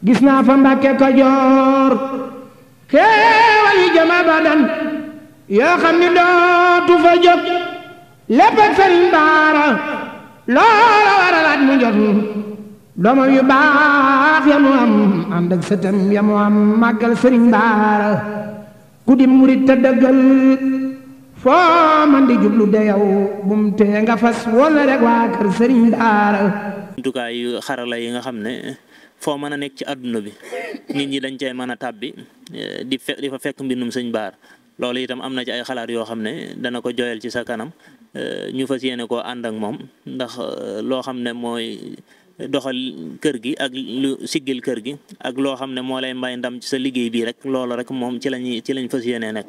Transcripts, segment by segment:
gis naa fa Mbàkke Kajoor xéewal yi jëm abadan yoo xam ni dootu fa jóg lépp ak Sëriñ Baara loola waralaat mu jot doomam yu baax ya mu am ànd ak sëtam ya mu am màggal Sëriñ Baara ku di murit te dëggal foo man di jublu de yow bum tee nga fas wala rek waa kër Sëriñ Baara. jumtukaay yu xarala yi nga xam ne foo mën a nekk ci àdduna bi nit ñi dañ cay mën a tàbbi di fa fekk mbindum Sëñ Baara loolu itam am na ci ay xalaat yoo xam ne dana ko jooyal ci sa kanam ñu fas yéene koo ànd ak moom ndax loo xam ne mooy doxal kër gi ak lu siggil kër gi ak loo xam ne moo lay mbay ndam ci sa liggéey bii rek loolu rek moom ci lañ fas yéene nekk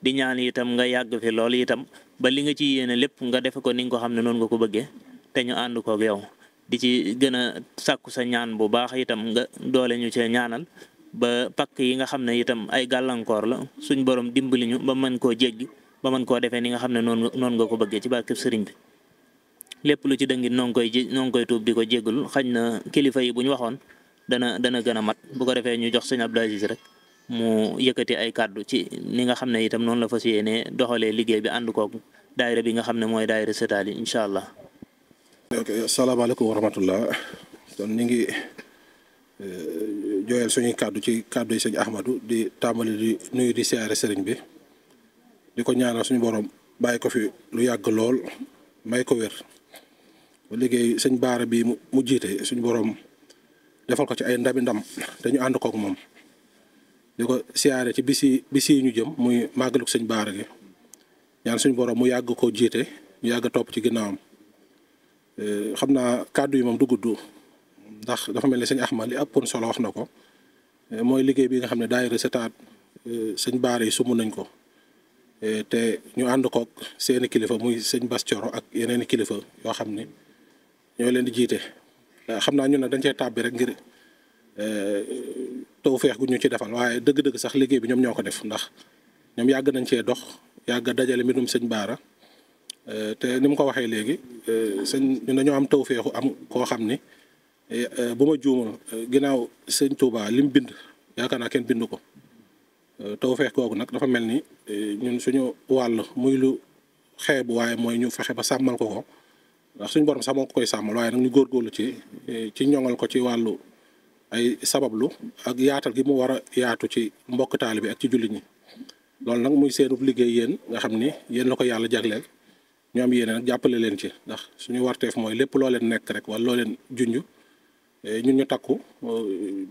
di ñaan itam nga yàgg fi loolu itam ba li nga ci yéene lépp nga defe ko ni nga ko xam ne noonu nga ko bëggee te ñu ànd koog yow di ci gën a sàkku sa ñaan bu baax itam nga doole ñu cee ñaanal ba pakk yi nga xam ne itam ay gàllankoor la suñ borom dimbali ñu ba mën koo jéggi ba mën koo defee ni nga xam ne noonu nga ko bëggee ci barkeb sëriñ bi lépp lu ci dëngit noo ngi koy tuub di ko jéggul xañ na kilifa yi bu ñu waxoon dana gën a mat bu ko defee ñu jox sëñ Abdou Aziz rek mu yëkkati ay kàddu ci ni nga xam ne itam noonu la fas yéenee doxalee liggéey bi ànd koog daayira bi nga xam ne mooy daayira Setaal yi incha allah. ok asalaamaaleykum wa rahmatullah kon ñu ngi jooyal suñuy kàddu ci kàddu yi sëñ Ahmadou di tàmbali di nuyu di siyaare sëriñ bi di ko ñaanal suñu borom bàyyi ko fi lu yàgg lool may ko wér ba liggéey sëñ Baara bi mu jiite suñu borom defal ko ci ay ndam te ñu ànd kook moom di ko siyaare ci bisi ñu jëm muy màggaluk sëñ Baara gi ñaan suñu borom mu yàgg koo jiite ñu yàgg topp ci ginnaawam. xam naa kàddu yi moom du gudd ndax dafa mel ni sëñ Ahmad li ëppoon solo wax na ko mooy liggéey bi nga xam ne daayira Setaat sëñ Baara yi sumb nañ ko te ñu ànd koog seeni kilifa muy sëñ Bass Coro ak yeneeni kilifa yoo xam ne ñoo leen di jiite xam naa ñun nag dañ cee tàbbi rek ngir tawfeex gu ñu ci defal waaye dëgg-dëgg sax liggéey bi ñoom ñoo ko def ndax ñoom yàgg nañ cee dox yàgg a dajale mbindum sëñ Baara te ni mu ko waxee léegi ñun dañoo am tawfeexu am koo xam ni bu ma juumul ginnaaw sëñ Touba lim bind yaakaar naa kenn bind ko tawfeex googu nag dafa mel ni ñun suñu wàll muy lu xeebu waaye mooy ñu fexe ba sàmmal ko ndax suñu borom sax moo ko koy sàmmal waaye nag ñu góorgóorlu ci ñoŋal ko ci wàllu ay sabablu ak yaatal gi mu war a yaatu ci mbokk taalibe bi ak ci jullit ñi loolu nag muy seenu liggéey yéen nga xam ni yéen la ko yàlla jagleel ñu am yéene nag jàppale leen ci ndax suñu warteef mooy lépp loo leen nekk rek wala loo leen junj ñun ñu takku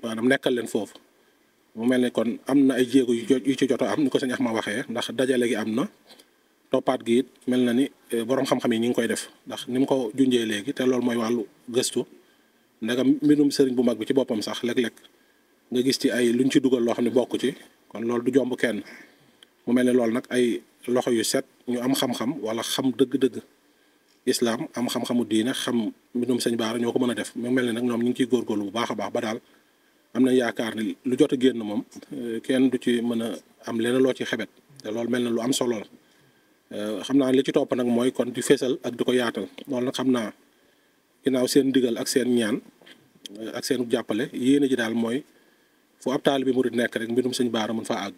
maanaam nekkal leen foofu mu mel ni kon am na ay jéego yu ci jot a am ni ko sëñ Axma waxee ndax dajale gi am na toppaat gi it mel na ni borom xam-xam yi ñu ngi koy def ndax ni mu ko junjee léegi te loolu mooy wàllu gëstu ndagam mbindum sëriñ bu mag bi ci boppam sax léeg-léeg nga gis ci ay luñ ci dugal loo xam ne bokk ci kon loolu du jomb kenn mu mel ni loolu nag ay loxo yu set ñu am xam-xam wala xam dëgg-dëgg islam am xam-xamu diine xam mbindum sëñ Baara ñoo ko mën a def mu mel ni nag ñoom ñu ngi ciy góorgóorlu bu baax a baax ba daal am nañ yaakaar ni lu jot a génn moom kenn du ci mën a am leneen loo ci xebet te loolu mel na lu am solo la xam naa li ci topp nag mooy kon di feesal ak di ko yaatal loolu nag xam naa ginnaaw seen ndigal ak seen ñaan ak seen jàppale yéene ji daal mooy fu ab taalibe bi murid nekk rek mbindum sëñ Baara mën faa àgg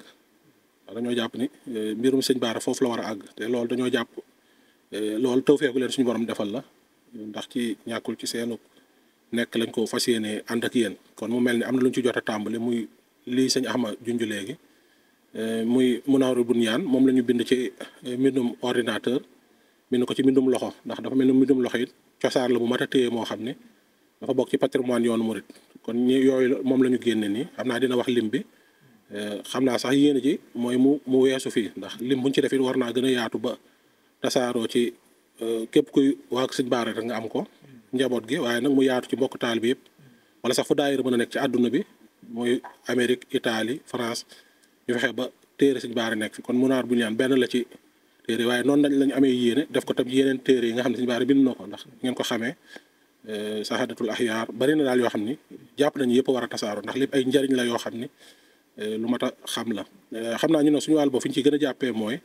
dañoo jàpp ni mbirum sëñ Baara foofu la war a àgg te loolu dañoo jàpp loolu tawfeexu leen suñu borom defal la ndax ci ñàkkul ci seenu nekk lañ ko fas yéene ànd ak yéen kon mu mel ni am na lu ñu ci jot a tàmbali muy lii sëñ Axma junj léegi muy Munawwirul Bunyaan moom la ñu bind ci mbindum ordinateur bind ko ci mbindum loxo ndax dafa mel ni mbindum loxo it cosaan la bu mat a téye moo xam ne dafa bokk ci patrimoine yoonu murit kon yooyu moom la ñu génne nii xam naa dina wax lim bi xam naa sax yéen ji mooy mu weesu fii ndax lim buñ ci def it war naa gën a yaatu ba tasaaroo ci képp kuy waa sëñ Baara rek nga am ko njaboot gi waaye nag mu yaatu ci mbokk taal bi yëpp wala sax fu daayira mën a nekk ci àdduna bi muy Amérique Italie France ñu fexe ba téere sëñ Baara nekk fi kon Munawwirul Bunyaan benn la ci téere waaye noonu lañu amee yéene def ko tam yeneen téere yi nga xam ne sëñ Baara bind na ko ndax ngeen ko xamee Sahadatul Ahyaar bari na daal yoo xam ni jàpp nañu yëpp war a tasaaroo ndax lépp ay njariñ la yoo xam ni lu mat a xam la xam naa ñu ne suñu wàll boobu fi ñu ci gën a jàppee mooy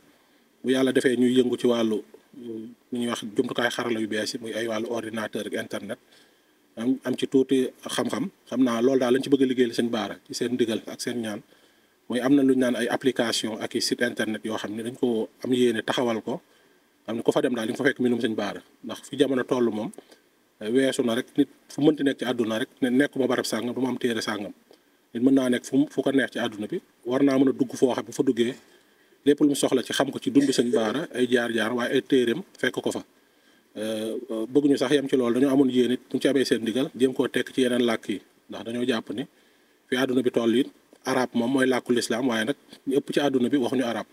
bu yàlla defee ñuy yëngu ci wàllu lu ñuy wax jumtukaay xarala yu bees yi muy ay wàllu ordinateur ak internet am ci tuuti xam-xam xam naa loolu daal lañ ci bëgg a liggéeyal sëñ Baara ci seen ndigal ak seen ñaan mooy am na lu ñu naan ay application ak i site internet yoo xam ne dañ ko am yéene taxawal ko xam ne ku fa dem daal li nga fa fekk mbindum sëñ Baara ndax fi jamono toll moom weesu na rek nit fu mënti nekk ci àdduna rek ne nekkuma barab sàngam du ma am téere sàngam nit mën naa nekk fu ko neex ci àdduna bi war naa mën a dugg foo xam bu fa duggee lépp lu mu soxla ci xam ko ci dund sëñ Baara ay jaar-jaar waaye ay téereem fekk ko fa bëgguñu sax yem ci loolu dañoo amoon yéen it buñ ci amee seen ndigal jéem koo tekk ci yeneen làkk yi ndax dañoo jàpp ni fi àdduna bi toll it arab moom mooy làkku lislaam waaye nag ñu ëpp ci àdduna bi waxuñu arab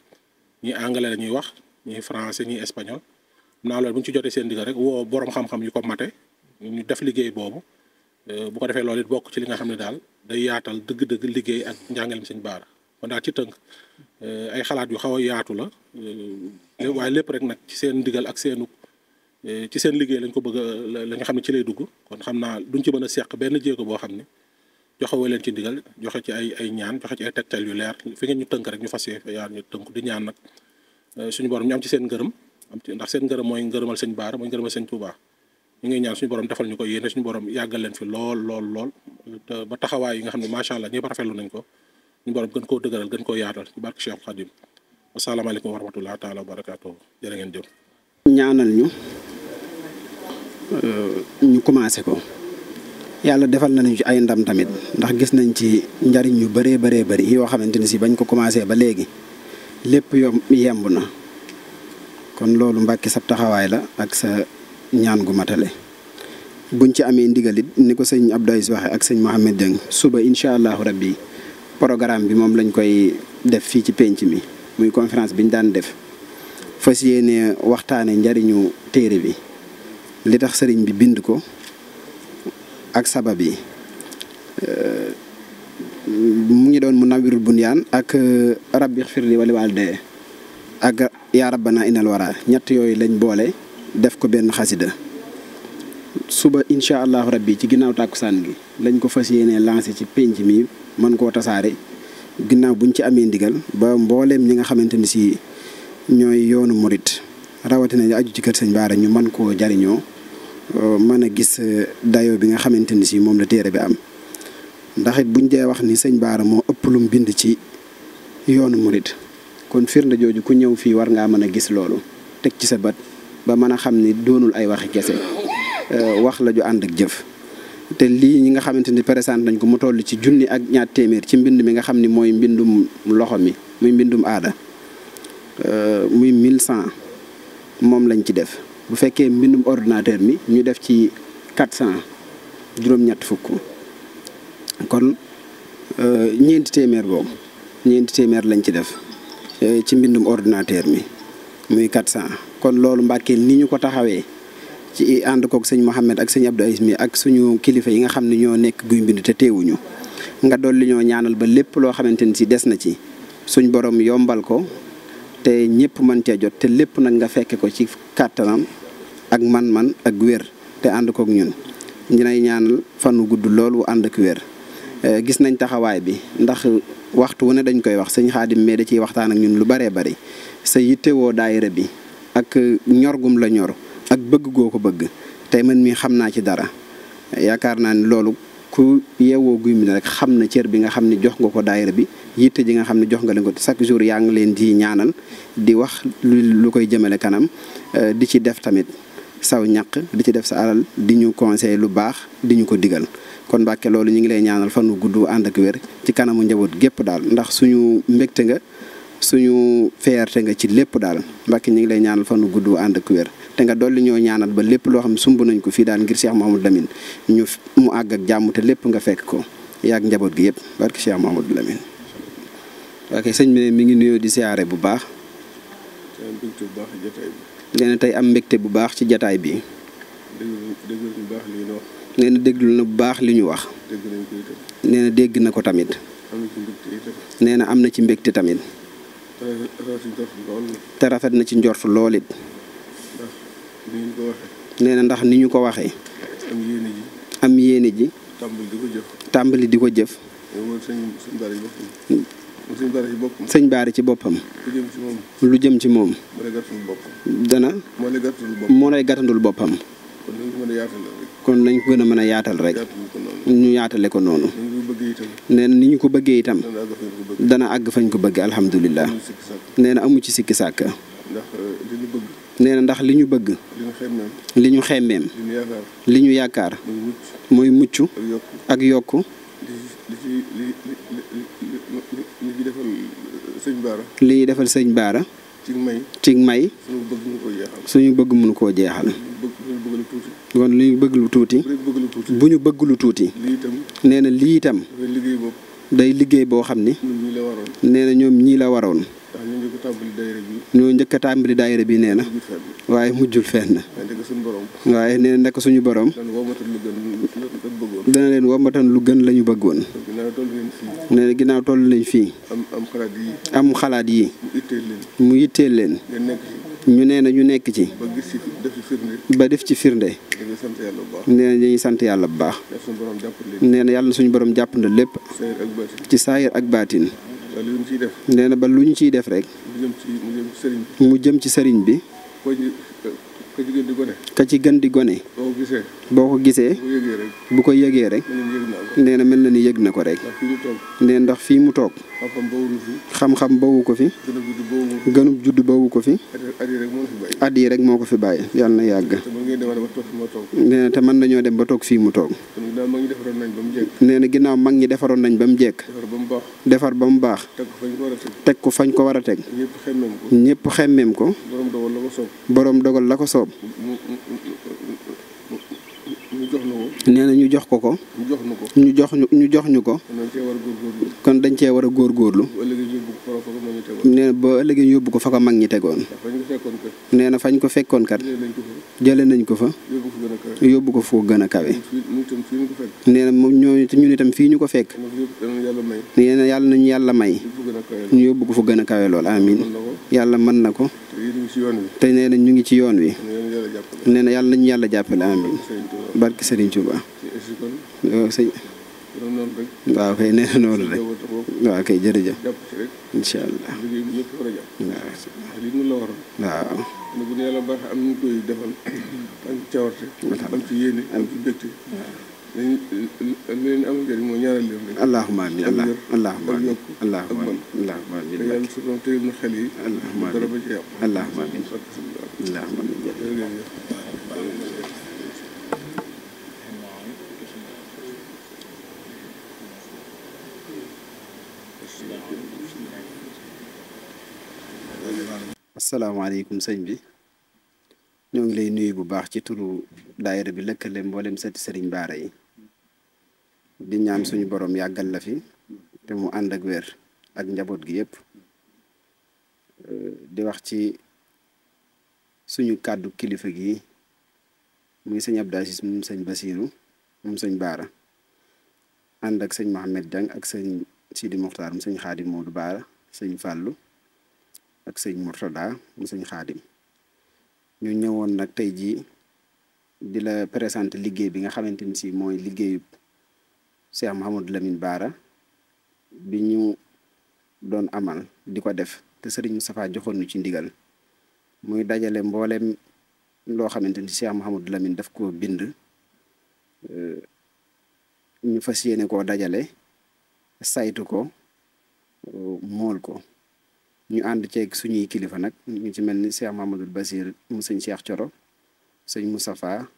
ñi anglais la ñuy wax ñi français ñi espagnol naa loolu bu ñu ci jotee seen ndigal rek woo borom xam-xam yu ko mate ñu def liggéey boobu bu ko defee loolu it bokk ci li nga xam ne daal day yaatal dëgg-dëgg liggéey ak njàngalem sëñ Baara kon daal ci tënk ay xalaat yu xaw a yaatu la waaye lépp rek nag ci seen ndigal ak ci seen liggéey lañ ko bëgg la nga xam ne ci lay dugg kon xam naa duñ ci mën a seq benn jéego boo xam ne joxewee leen ci ndigal joxe ci ay ñaan joxe ci ay tegtal yu leer fi ngeen ñu tënk rek ñu fas yéene ñu tënk di ñaan nag suñu borom ñu am ci seen ngërëm ndax seen ngërëm mooy ngërëmal sëñ Baara mooy ngërëmal sëñ Touba ñu ngi ñaan suñu borom defal ñu ko yéene suñu borom yàggal leen fi lool ba taxawaay yi nga xam ne macha allah ñëpp rafetlu nañ ko suñu borom gën koo dëgëral gën koo yaatal ci barke Cheikh Khadim asalaamaaleykum wa rahmatulah taala wa barakaatu jërë ngeen jëf. ñaanal ñu commencé ko yàlla defal nañu ci ay ndam tamit ndax gis nañ ci njariñ yu bëree bëri yoo xamante ni si bañ ko commencé ba léegi lépp yemb na kon loolu Mbàkke sab taxawaay la ak sa ñaan gu matale buñ ci amee ndigalit ni ko sëñ Abdou Aziz waxe ak sëñ Mohamed Dieng suba incha allahu rabbi programme bi moom lañ koy def fii ci penc mi muy conférence bi ñu daan def fas yéene waxtaane njariñu téere bi li tax sëriñ bi bind ko ak sabab yi mu ngi doon Munawwirul Bunyaan ak rabbi xfirli wali waalidayya ak yaa rabbana inal wara ñett yooyu lañ boole def ko benn xasida suba incha allahu rabbi ci ginnaaw tàkkusaan gi lañ ko fas yéene lancé ci penc mi mën koo tasaare ginnaaw buñ ci amee ndigal ba mbooleem ñi nga xamante ni si ñooy yoonu murit rawatina ñu aju ci kër sëñ Baara ñu mën koo jariñoo mën a gis dayo bi nga xamante ni si moom la téere bi am ndax it buñ dee wax ni sëñ Baara moo ëpp lu mu bind ci yoonu murit kon firnde jooju ku ñëw fii war ngaa mën a gis loolu teg ci sa bët ba mën a xam ni doonul ay waxi kese wax la ju ànd ak jëf te lii ñi nga xamante ni présenté nañ ko mu toll ci 1,2 ak ci mbind mi nga xam ni mooy mbindum loxo mi muy mbindum aada muy 1100 moom lañ ci def bu fekkee mbindum ordinateur mi ñu def ci 400 juróom-ñett fukk kon ñeenti téeméer lañ ci def ci mbindum ordinateur mi muy 400 kon loolu Mbàkke ni ñu ko taxawee ci ànd koog sëñ Mohamed ak sëñ Abdou Aziz mi ak suñu kilifa yi nga xam ne ñoo nekk guy mbind te teewuñu nga dolli ñoo ñaanal ba lépp loo xamante ni si des na ci suñ borom yombal ko te ñëpp mën cee jot te lépp nag nga fekke ko ci kàttanam ak man-man ak wér te ànd koog ñun dinay ñaanal fanu gudd loolu ànd ak wér gis nañ taxawaay bi ndax waxtu wu ne dañ koy wax sëñ Xaadim mais da ciy waxtaan ak ñun lu baree bari sa yittewoo daayira bi ak ñorgum la ñor ak bëgg goo ko bëgg tey man mii xam naa ci dara yaakaar naa ni loolu ku yeewoo guy mi rek xam na cër bi nga xam ne jox nga ko daayira bi yitte ji nga xam ne jox nga leen ko chaque jour yaa ngi leen di ñaanal di wax lu koy jëmale kanam di ci def tamit saw ñaq di ci def sa alal di ñu conseil lu baax di ñu ko digal kon Mbàkke loolu ñu ngi lay ñaanal fan wu gudd ànd ak wér ci kanamu njaboot gépp daal ndax suñu mbégte nga suñu fierté nga ci lépp daal Mbàkke ñu ngi lay ñaanal fan wu gudd ànd ak wér te nga dolli ñoo ñaanal ba lépp loo xam ne sumb nañ ko fii daal ngir Cheikh Mouhamadou Lamine mu àgg ak jàmm te lépp nga fekk ko yaag njaboot gi yëpp barke Cheikh Mouhamadou Lamine. ok sëñ bi mi ngi nuyoo di siyaare bu baax. nee na tey am mbégte bu baax ci jataay bi. nee na déglu na bu baax li ñu wax. nee na dégg na ko tamit. nee na am na ci mbégte tamit. te rafet na ci njort lool it. nee na ndax ni ñu ko waxee. am yéene ji. tàmbali di ko jëf. sëñ Baara ci boppam. lu jëm ci moom. dana moo lay gàttandul boppam. kon nañ ko gën a mën a yaatal rek ñu yaatale ko noonu nee na ni ñu ko bëggee itam dana àgg fañ ko bëgg alhamdulilah nee na amu ci sikki sàkk nee na ndax li ñu bëgg li ñu xemmeem li ñu yaakaar mooy mucc ak yokku li ñuy defal sëñ Baara ci may suñu bëgg mënu koo jeexal kon li ñu bëgg lu tuuti bu ñu bëgg lu tuuti nee na lii itam day liggéey boo xam ni nee na ñoom ñii la waroon ñoo njëkk a tàmbali daayira bi nee na waaye mujjul fenn waaye nee na nekk suñu borom dana leen wombatan lu gën la ñu bëggoon nee na ginnaaw toll nañ fii am xalaat yi mu yitteel leen ñu nee na ñu nekk ci ba def ci firnde nee na dañuy sant yàlla bu baax nee na yàlla na suñu borom jàpp na lépp ci saayir ak baatin nee na ba lu ñu ciy def rek mu jëm ci sëriñ bi ka ci gën di gone boo ko gisee bu ko yëgee rek nee na mel na ni yëg na ko rek nee ndax fii mu toog xam-xam bawu ko fi gënub judd bawu ko fi at yi rek moo ko fi bàyyi yàlla na yàgg nee na te mën nañoo dem ba toog fii mu toog nee na ginnaaw mag ñi defaroon nañ ba mu jekk defar ba mu baax teg ko fañ ko war a teg ñëpp xemmeem ko borom dogal la ko soob nee na ñu jox ko ko ñu jox ñu ko kon dañ cee war a góorgóorlu nee na ba ëllëgee ñu yóbbu ko fa ko mag ñi tegoon nee na fañ ko fekkoon kat jële nañ ko fa yóbbu ko foo gën a kawe nee na moom ñun itam fii ñu ko fekk nee na yàlla nañu yàlla may ñu yóbbu ko fu gën a kawe lool amin yàlla mën na ko te nee na ñu ngi ci yoon wi nee na yàlla nañu yàlla jàppale amin barke Serigne Touba sëñ waaw kay nee na noonu rek waaw kay jërëjëf incha allah waaw bu ne yàlla baax am ñu koy defal am ci cawarte am ci yéene am ci mbégte leen am njëriñ mooy ñaanal leen rek allahumma amin allahumma amin allahumma amin yàlla su doon tëyal na xel yi dara ba ci yàqu allahumma amin allahumma amin asalaamaaleykum sëñ bi ñoo ngi lay nuyu bu baax ci turu daayira bi lëkkale mboolem sëti sëriñ Baara yi di ñaan suñu borom yàggal la fi te mu ànd ak wér ak njaboot gi yëpp di wax ci suñu kàddu kilifa gi muy sëñ Abdou Aziz moom sëñ Basiiru moom sëñ Baara ànd ak sëñ Mohamed Diang ak sëñ Sidi Mokhtar mu sëñ Xaadim Modou Baara sëñ Fàllu ak sëñ Mourtada mu sëñ Xaadim ñu ñëwoon nag tey jii di la présenter liggéey bi nga xamante ni si mooy liggéeyu Cheikh Mouhamadou Lamine Bara bi ñu doon amal di ko def te sëriñ Moustapha joxoon ñu ci ndigal muy dajale mboolem loo xamante ni Cheikh Mouhamadou Lamine daf ko bind ñu fas yéene koo dajale saytu ko mool ko ñu ànd ceeg suñuy kilifa nag ñu ci mel ni Cheikh Mamadou Basir mu sëñ Cheikh Coro sëñ Moustapha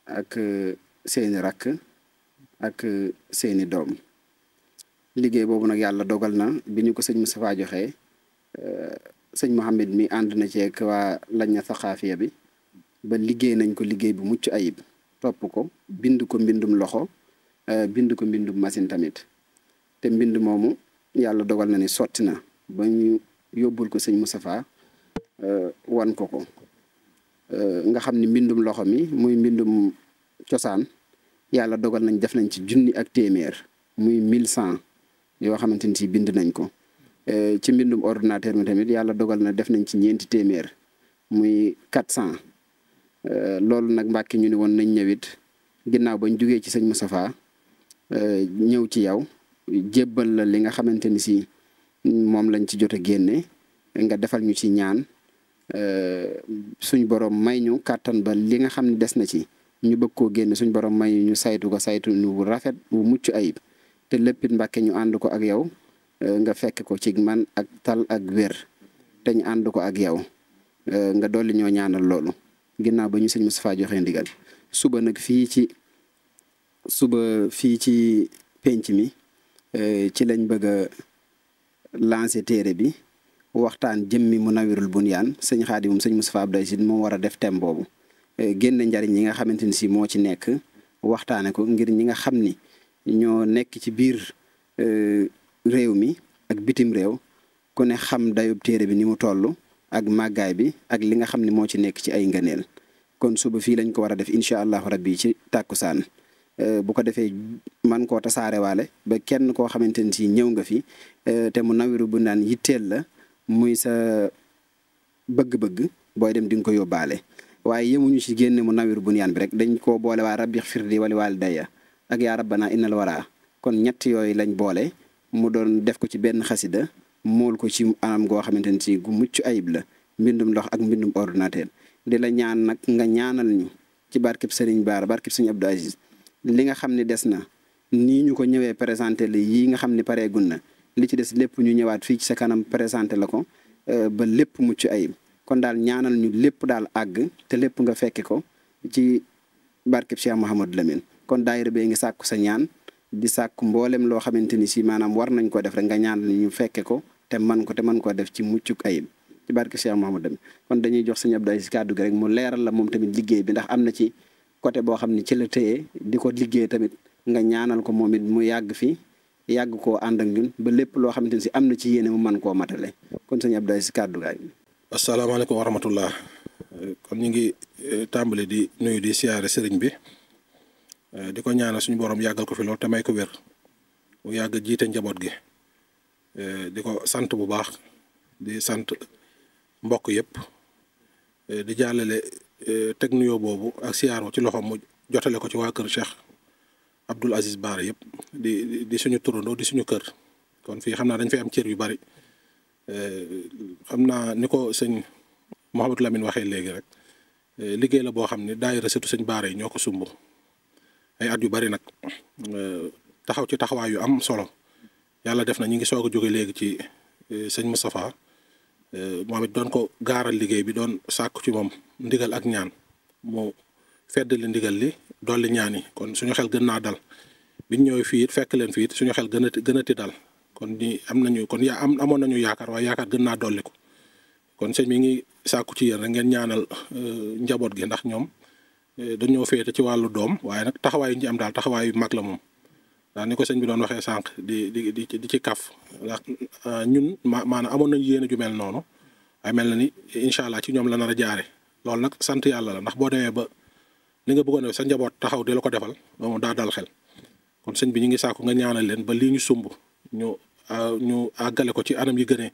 ak seeni rakk ak seeni doom liggéey boobu nag yàlla dogal na bi ñu ko sëñ Moustapha joxee sëñ Mohamed mi ànd na ceeg waa Lajna Saxaafiya bi ba liggéey nañ ko liggéey bu mucc ayib topp ko bind ko mbindum loxo bind ko mbindum machine tamit te mbind moomu yàlla dogal na ni sotti na ba ñu yóbbul ko sëñ Moustapha wan ko ko nga xam ni mbindum loxo mi muy mbindum cosaan yàlla dogal nañ def nañ ci junni ak téeméer muy 1100 yoo xamante ni si bind nañ ko ci mbindum ordinateur mi tamit yàlla dogal na def nañ ci ñeenti téeméer muy 400 loolu nag Mbàkke ñu ni woon nañ ñëwit ginnaaw bañ jugee ci sëñ Moustapha ñëw ci yow jébbal la li nga xamante ni si moom lañ ci jot a génne nga defal ñu ci ñaan suñ borom may ñu kàttan ba li nga xam ne des na ci ñu bëgg koo génn suñ borom may ñu saytu ko saytu nu bu rafet bu mucc ayib te léppit Mbàkke ñu ànd ko ak yow nga fekk ko ci man ak tal ak wér te ñu ànd ko ak yow nga dolli ñoo ñaanal loolu ginnaaw ba ñu sëñ Moustapha joxe ndigal suba nag fii ci penc mi ci lañ bëgg a lancer téere bi waxtaan jëmmi Munawwirul Bunyaan sëñ Xaadim moom sëñ Moustapha Abdoulaye Sy moo war a def thème boobu génne njariñ ñi nga xamante ni si moo ci nekk waxtaane ko ngir ñi nga xam ni ñoo nekk ci biir réew mi ak bitim réew ku ne xam dayub téere bi ni mu toll ak màggaay bi ak li nga xam ne moo ci nekk ci ay ngëneel kon suba fii lañ ko war a def incha allahu rabbi ci tàkkusaan bu ko defee man koo tasaarewaale ba kenn koo xamante ni si ñëw nga fi te Munawwirul Bunyaan yitteel la muy sa bëgg-bëgg booy dem di nga ko yóbbaale waaye yemuñu ci génne Munawwirul Bunyaan bi rek dañ koo boole waa rabbi xfirli wali waalidayya ak yaa rabbana innal wara kon ñett yooyu lañ boole mu doon def ko ci benn xasida mool ko ci anam goo xamante ni si gu mucc ayib la mbindum ndox ak mbindum ordinateur di la ñaan nag nga ñaanal ñu ci barkeb Serigne Bara barkeb Serigne Abdou Aziz li nga xam ne des na nii ñu ko ñëwee présenté la yii nga xam ne pareegun na li ci des lépp ñu ñëwaat fii ci sa kanam présenté la ko ba lépp mucc ayib kon daal ñaanal ñu lépp daal àgg te lépp nga fekke ko ci barkeb Cheikh Mouhamadou Lamine kon daayira bee ngi sàkku sa ñaan di sàkku mboolem loo xamante ni si maanaam war nañ ko def rek nga ñaanal ñu fekke ko te man koo def ci muccuk ayib ci barke Cheikh Mouhamadou Lamine kon dañuy jox sëñ Abdou Aziz kàddu gi rek mu leeral la moom tamit liggéey bi ndax am na ci côté boo xam ne ci la téye di ko liggéey tamit nga ñaanal ko moom it mu yàgg fi yàgg koo ànd ak ñun ba lépp loo xamante ni si am na ci yéene mu mën koo matale kon sëñ Abdou Aziz kàddu gaay. asalaamaaleykum wa rahmatullah kon ñu ngi tàmbali di nuyu di siyaare sëriñ bi di ko ñaanal suñu borom yàggal ko fi lool te may ko wér mu yàgg jiite njaboot gi di ko sant bu baax di sant mbokk yëpp di jàllale teg nuyoo boobu ak siyaar ci loxoom mu jotale ko ci waa kër Cheikh Abdoul Aziz Bara yëpp di suñu turandoo di suñu kër kon fii xam naa dañ fay am cër yu bari xam naa ni ko sëñ Mouhamadou Lamine waxee léegi rek liggéey la boo xam ne daayira sëtu sëñ Bara yi ñoo ko sumb ay at yu bari nag taxaw ci taxawaay yu am solo yàlla def na ñu ngi soog a jóge léegi ci sëñ Moustapha moom it doon ko gaaral liggéey bi doon sàkku ci moom ndigal ak ñaan mu feddali ndigal li dolli ñaan yi kon suñu xel gën naa dal biñ ñëwee fii it fekk leen fii it suñu xel gënati dal kon ni am nañu kon amoon nañu yaakaar waaye yaakaar gën naa dolli ko kon sëñ mi ngi sàkku ci yéen rek ngeen ñaanal njaboot gi ndax ñoom dañoo féete ci wàllu doom waaye nag taxawaay yi ñu am daal taxawaay yu mag la moom ndax ni ko sëñ bi doon waxee sànq di ci kaf ndax ñun maanaam amoon nañu yéene ju mel noonu waaye mel na ni incha allah ci ñoom la nar a jaare loolu nag sant yàlla la ndax boo demee ba li nga bëggoon a sa njaboot taxaw di la ko defal moom daa dal xel kon sëñ bi ñu ngi sàkku nga ñaanal leen ba lii ñu sumb ñu àggale ko ci anam yi gënee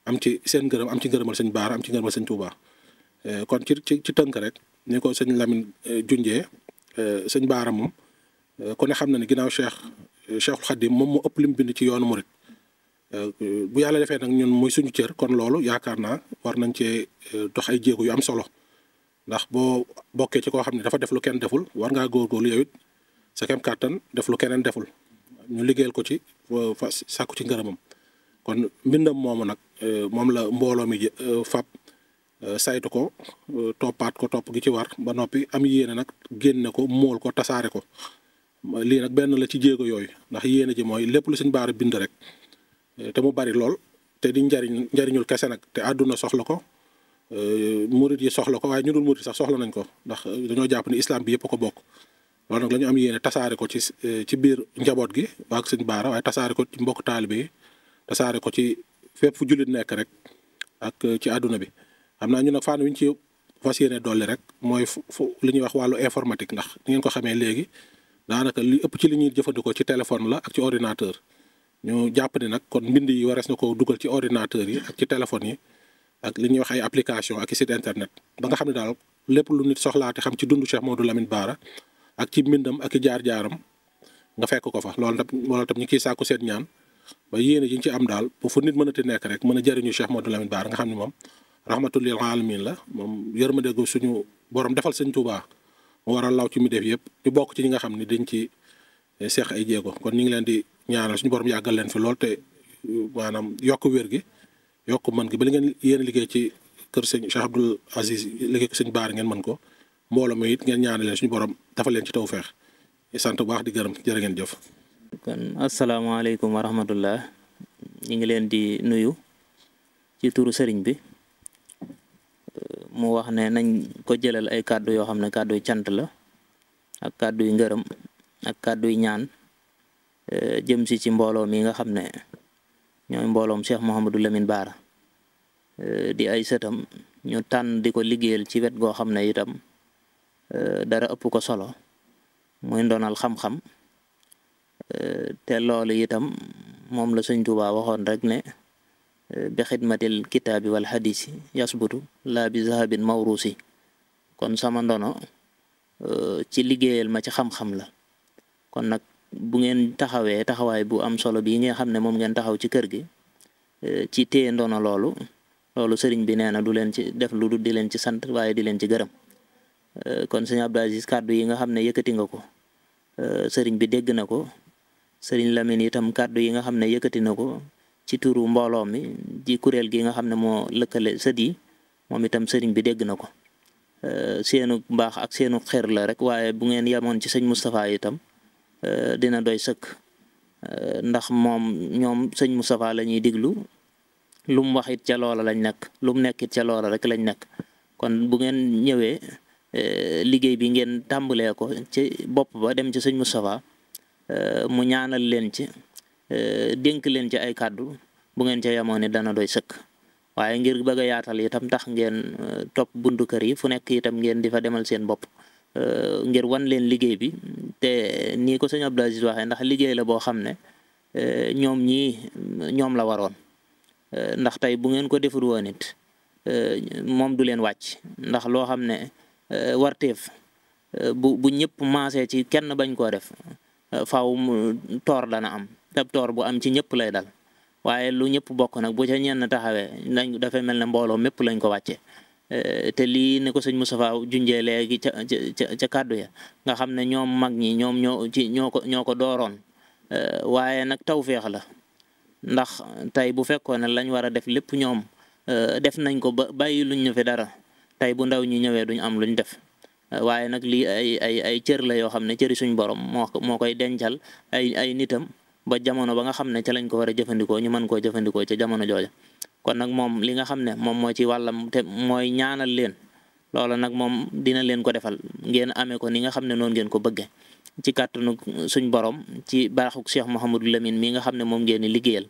am ci seen ngërëm am ci ngërëmal sëñ Bara am ci ngërëmal sëñ Touba kon ci tënk rek ni ko sëñ Lamine junjee sëñ Bara moom ku ne xam na ne ginnaaw Cheikhul Khadim moom moo ëpp lim bind ci yoonu murit bu yàlla defee nag ñun muy suñu cër kon loolu yaakaar naa war nañ cee dox ay jéego yu am solo ndax boo bokkee ci koo xam ne dafa def lu kenn deful war ngaa góorgóorlu yow it sa kem kàttan def lu keneen deful ñu liggéeyal ko ci fa sàkku ci ngërëmam kon mbindam moomu nag moom la mbooloo mi fab saytu ko toppaat ko topp gi ci war ba noppi am yéene nag génne ko móol ko tasaare ko lii nag benn la ci jéego yooyu ndax yéene ji mooy lépp lu sëñ Bara bind rek te mu bari lool te di njariñul kese nag te àdduna soxla ko murit yi soxla ko waaye ñu dul murit sax soxla nañ ko ndax dañoo jàpp ni islam bi yëpp ko bokk loolu nag la ñu am yéene tasaare ko ci biir njaboot gi waa ak sëñ Bara waaye tasaare ko ci mbokk taalibe yi tasaare ko ci fépp fu jullit nekk rek ak ci àdduna bi xam naa ñu nag fànn wi ñu ci fas yéene dolli rek mooy fu li ñuy wax wàllu informatique ndax ni ngeen ko xamee léegi daanaka li ëpp ci li ñuy jëfandikoo ci téléphone la ak ci ordinateur ñu jàpp ni nag kon mbind yi warees na ko dugal ci ordinateur yi ak ci téléphone yi ak li ñuy wax ay application ak i site internet ba nga xam ne daal lépp lu nit soxlaate xam ci dundu Cheikh Modou Lamine Bara ak ci mbindam ak i jaar-jaaram nga fekk ko fa loolu tam ñu ciy sàkku seen ñaan ba yéene ji ñu ci am daal bu fu nit mënati nekk rek mën a jëriñu Cheikh Modou Lamine Bara nga xam ne moom rahmatul lil alamin la moom yërmande gu suñu borom defal sëñ Tuubaa mu waral law ci mi def yëpp ñu bokk ci ñi nga xam ne dañ ci seex ay jéego kon ñu ngi leen di ñaanal suñu borom yàggal leen fi lool te maanaam yokk wér gi yokk mën gi ba li ngeen yéen liggéey ci kër sëñ Cheikh Abdoul Aziz liggéey ko sëñ Baara ngeen mën ko mbooloo mi it ngeen ñaanal leen suñu borom dafa leen ci tawfeex sant bu baax di gërëm jërë ngeen jëf. kon asalaamaaleykum wa rahmatullah ñu ngi leen di nuyu ci turu sëriñ bi mu wax ne nañ ko jëlal ay kàddu yoo xam ne kàddu yu cant la ak kàddu yu ngërëm ak kàddu yu ñaan jëm si ci mbooloo mi nga xam ne ñooy mbooloom Cheikh Mouhamadou Lamine Bara di ay sëtam ñu tànn di ko liggéeyal ci wet goo xam ne itam dara ëpp ko solo muy ndonal xam-xam te loolu itam moom la sëñ Tuubaa waxoon rek ne bi xidmatil kitaabi wal xadiisi yasbutu laa bi zahabin mawruusi kon sama ndono ci liggéeyal ma ci xam-xam la kon nag bu ngeen taxawee taxawaay bu am solo bii nga xam ne moom ngeen taxaw ci kër gi ci téye ndono loolu sëriñ bi nee na du leen ci def lu dul di leen ci sant waaye di leen ci gërëm kon sëñ Abdou Aziz kàddu yi nga xam ne yëkkati nga ko sëriñ bi dégg na ko sëriñ Lamine itam kàddu yi nga xam ne yëkkati na ko ci turu mbooloo mi di kuréel gi nga xam ne moo lëkkale sët yi moom itam sëriñ bi dégg na ko seenu mbaax ak seenu xër la rek waaye bu ngeen yemoon ci sëñ Moustapha itam dina doy sëkk ndax ñoom sëñ Moustapha la ñuy diglu lu mu wax it ca loola lañ nekk lu mu nekk it ca loola rek lañ nekk kon bu ngeen ñëwee liggéey bi ngeen tàmbalee ko ci bopp ba dem ci sëñ Moustapha mu ñaanal leen ci dénk leen ci ay kàddu bu ngeen ca yemoon ni dana doy sëkk waaye ngir bëgg a yaatal itam tax ngeen topp buntu kër yi fu nekk itam ngeen di fa demal seen bopp ngir wan leen liggéey bi te nii ko sëñ Abdou Aziz waxee ndax liggéey la boo xam ne ñoom la waroon ndax tey bu ngeen ko defur woon it moom du leen wàcc ndax loo xam ne warteef bu ñëpp maasee ci kenn bañ koo def faaw mu toor dana am tab toor bu am ci ñëpp lay dal waaye lu ñëpp bokk nag bu ca ñenn taxawee nañ dafay mel ne mbooloo mépp lañ ko wàcce te lii ne ko sëñ Moustapha junjee léegi ca kàddu ya nga xam ne ñoom mag ñi ñoom ñoo ko dooroon waaye nag tawféex la ndax tey bu fekkoon ne lañ war a def lépp ñoom def nañ ko ba bàyyi luñ ñu fi dara tey bu ndaw ñi ñëwee duñ am luñ def waaye nag lii ay cër la yoo xam ne cëri suñ borom moo koy dencal ay nitam ba jamono ba nga xam ne ca lañ ko war a jëfandikoo ñu mën koo jëfandikoo ca jamono jooja kon nag moom li nga xam ne moom moo ci wàllam te mooy ñaanal leen loola nag moom dina leen ko defal ngeen amee ko ni nga xam ne noonu ngeen ko bëgge ci kàttanu suñ borom ci baaxuk Cheikh Mouhamadou Lamine mi nga xam ne moom ngeen di liggéeyal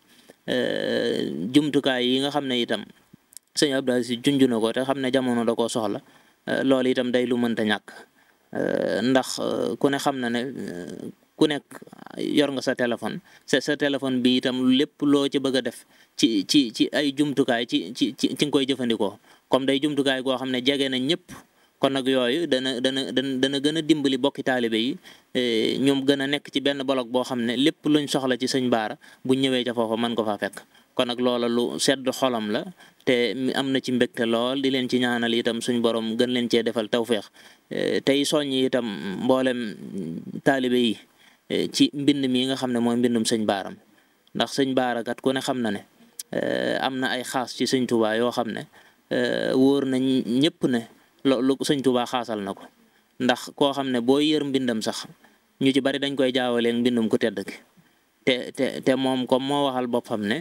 jumtukaay yi nga xam ne itam sëñ Abdou Aziz junj na ko te xam ne jamono da koo soxla loolu itam day lu mënta ñàkk ndax ku ne xam na ne ku nekk yor nga sa téléphone sa téléphone bi itam lépp loo ci bëgg a def ci ay jumtukaay ci nga koy jëfandikoo comme day jumtukaay goo xam ne jege na ñëpp kon nag yooyu dana gën a dimbali bokki taalibe yi ñoom gën a nekk ci benn bolok boo xam ne lépp luñ soxla ci sëñ Baara bu ñëwee ca foofa mën ko faa fekk kon nag loola lu sedd xolam la te am na ci mbégte lool di leen ci ñaanal itam suñ borom gën leen cee defal tawféex tey soññ itam mboolem taalibe yi ci mbind mi nga xam ne mooy mbindum sëñ Baaram ndax sëñ Baara kat ku ne xam na ne am na ay xaas ci sëñ Tuubaa yoo xam ne wóor na ñëpp ne lu sëñ Tuubaa xaasal na ko ndax koo xam ne boo yër mbindam sax ñu ci bari dañ koy jaawaleeg mbindum ku tedd gi te moom comme moo waxal boppam ne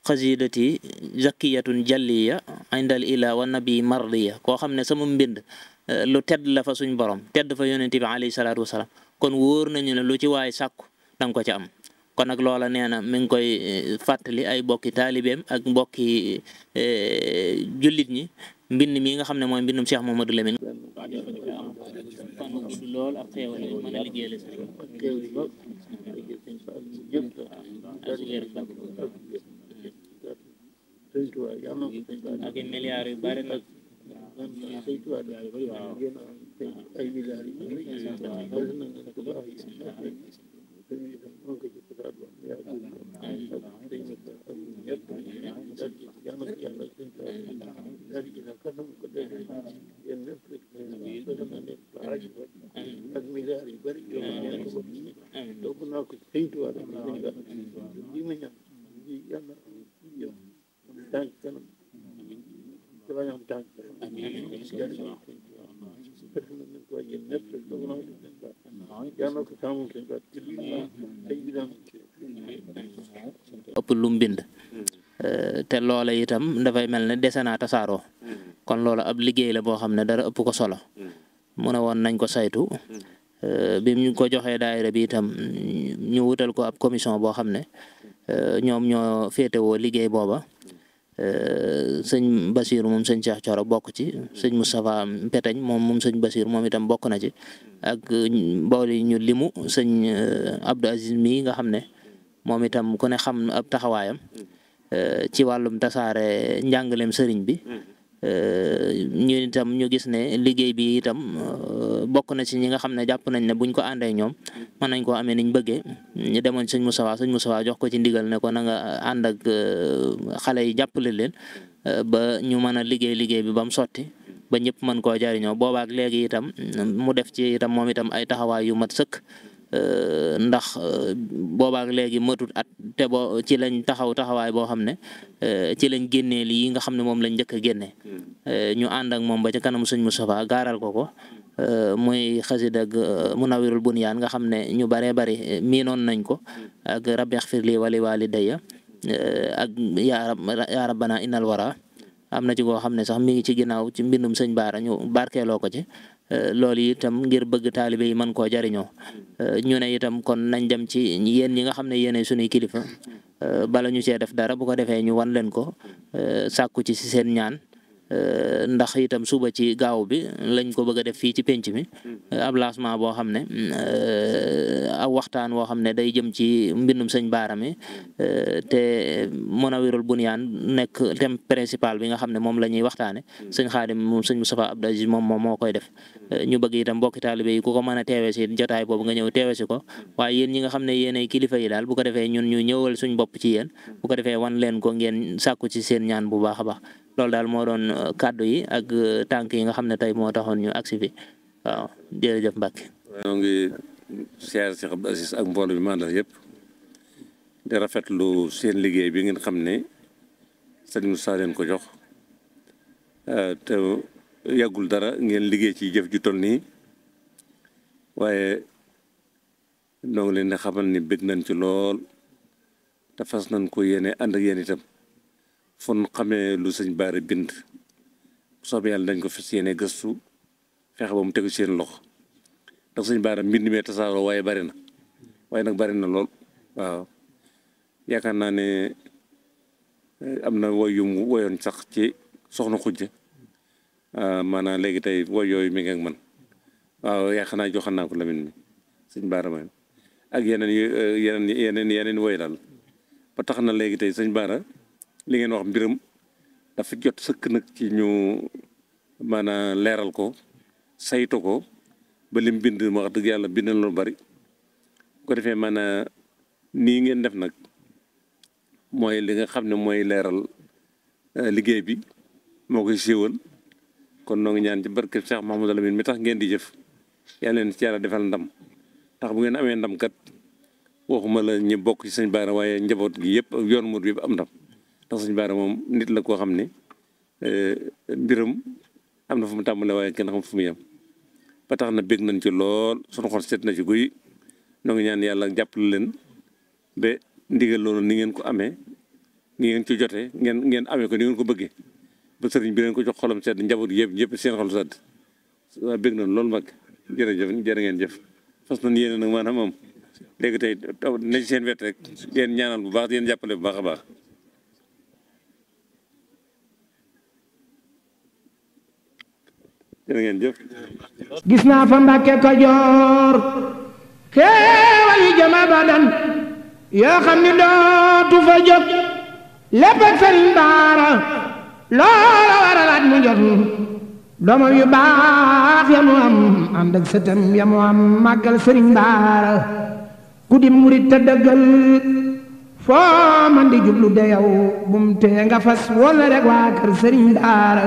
xasidati zakiyatun jalliya indal ila wa nabi mardiya koo xam ne sama mbind lu tedd la fa suñ borom tedd fa yonente bi alayhi salaatu wasalaam kon wóor nañu ne lu ci waay sàkku danga ko ca am kon nag loola nee na mi ngi koy fàttali ay bokki taalibeem ak mbokki jullit ñi mbind mi nga xam ne mooy mbindum Cheikh Mouhamadou Lamine kon gudd lool ak xeewal yu mën a liggéeyal ak i milliards yu bari nag ëpp lu mu bind te loola itam dafay mel ne dese naa tasaaroo kon loola ab liggéey la boo xam ne dara ëpp ko solo mu ne woon nañ ko saytu bi ñu ko joxee daayira bi itam ñu wutal ko ab commission boo xam ne ñoom ñoo féetewoo liggéey booba sëñ Basiir moom sëñ Cheikh Thioro bokk ci sëñ Moustapha Mpeteñ moom sëñ Basiir moom itam bokk na ci ak mbooli ñu limu sëñ Abdou Aziz mii nga xam ne moom itam ku ne xam ab taxawaayam ci wàllum tasaare njàngaleem sëriñ bi ñu itam ñu gis ne liggéey bi itam bokk na ci ñi nga xam ne jàpp nañ ne buñ ko àndee ñoom mën nañ koo amee niñ bëggee ñu demoon sëñ Moustapha jox ko ci ndigal ne ko na nga ànd ak xale yi jàppale leen ba ñu mën a liggéey bi ba mu sotti ba ñëpp mën koo jariñoo boobaak léegi itam mu def ci itam moom itam ay taxawaay yu mat sëkk ndax boobaak léegi matut at te boo ci lañ taxawaay boo xam ne ci lañ génnee lii nga xam ne moom lañ njëkk a génnee ñu ànd ak moom ba ca kanam sëñ Moustapha gaaral ko muy xasida ak Munawwirul Bunyaan nga xam ne ñu baree bari miinoon nañ ko ak rabbi xfir li wali walidayya ak yaa rabbana innal wara am na ci koo xam ne sax mi ngi ci ginnaaw ci mbindum sëñ Baara ñu barkeeloo ko ci loolu itam ngir bëgg taalibe yi mën koo jariñoo ñu ne itam kon nañ dem ci yéen ñi nga xam ne yéenay sunuy kilifa bala ñu cee def dara bu ko defee ñu wan leen ko sàkku ci si seen ñaan ndax itam suba ci gaaw bi lañ ko bëgg a def fii ci penc mi ab lancement boo xam ne aw waxtaan woo xam ne day jëm ci mbindum sëñ Baara mi te Munawwirul Bunyaan nekk thème principal bi nga xam ne moom la ñuy waxtaane sëñ Xaadim moom sëñ Moustapha Abdou Aziz moom moo koy def ñu bëgg itam mbokki taalibe yi ku ko mën a teewe si jotaay boobu nga ñëw teewe si ko waaye yéen ñi nga xam ne yéenay kilifa yi daal bu ko defee ñun ñu ñëwal suñ bopp ci yéen bu ko defee wan leen ko ngeen sàkku ci seen ñaan bu baax a baax loolu daal moo doon kàddu yi ak tànk yi nga xam ne tey moo taxoon ñu agsi fi waaw jërëjëf Mbacke. ñoo ngi siyaare Cheikh Abdou Aziz ak mbooloo bi mandal yëpp di rafetlu seen liggéey bi ngeen xam ne sëñ Moussa leen ko jox te yàggul dara ngeen liggéey ci jëf ju toll nii waaye ñoo ngi leen di xamal ni bëgg nañ ci lool te fas nañ ko yéene ànd ak yéen itam. fon xamee lu sëñ Baara bind soobee yàlla dañ ko fas yéene gëstu fexe ba mu tegu seen loxo ndax sëñ Baara mbind mee tasaaroo waaye bari na waaye nag bari na lool waaw yaakaar naa ne am na woy yu mu woyoon sax ci soxna xujja maanaam léegi tey woy yooyu mi ngi ak man waaw yaakaar naa joxan naa ko Lamine mi sëñ Baara ma ak yeneen woy daal ba tax na léegi tey sëñ Baara li ngeen wax mbiram dafa jot sëkk nag ci ñu maanaam leeral ko saytu ko ba lim bind ma wax dëgg yàlla bind na lu bari bu ko defee maanaam nii ngeen def nag mooy li nga xam ne mooy leeral liggéey bi moo koy siiwal kon noo ngi ñaan ci barke Cheikh Mahamadou Lamine mi tax ngeen di jëf yàlla leen ci yàlla defal ndam tax bu ngeen amee ndam kat waxuma la ñu bokk ci sëñ Baara waaye njaboot gi yëpp ak yoon mur bi yëpp am ndam ndax sëñ Baara moom nit la koo xam ne mbiram am na fu mu tàmbalee waaye kenn xam fu mu yem ba tax na bég nañ ci lool sunu xol seet na ci guy noo ngi ñaan yàlla jàppale leen ba ndigal loolu ni ngeen ko amee ni ngeen ci jotee ngeen amee ko ni ngeen ko bëggee ba sëriñ bi leen ko jox xolam sedd njaboot gi yëpp seen xol sedd waaw bég nañ loolu mag jërëjëf jërë ngeen jëf fas nañ yéene nag maanaam moom léegi tey na ci seen wet rek yéen ñaanal bu baax yéen jàppale bu baax a baax gis naa fa Mbàkke Kajoor xéewal yi jëm abadan yoo xam ni dootu fa jóg lépp ak Sëriñ Baara loola waralaat mu jot doomam yu baax ya mu am ànd ak sëtam ya mu am màggal Sëriñ Baara ku di murit te dëggal foo man di jublu de yow bum tee nga fas wala rek waa kër Sëriñ Baara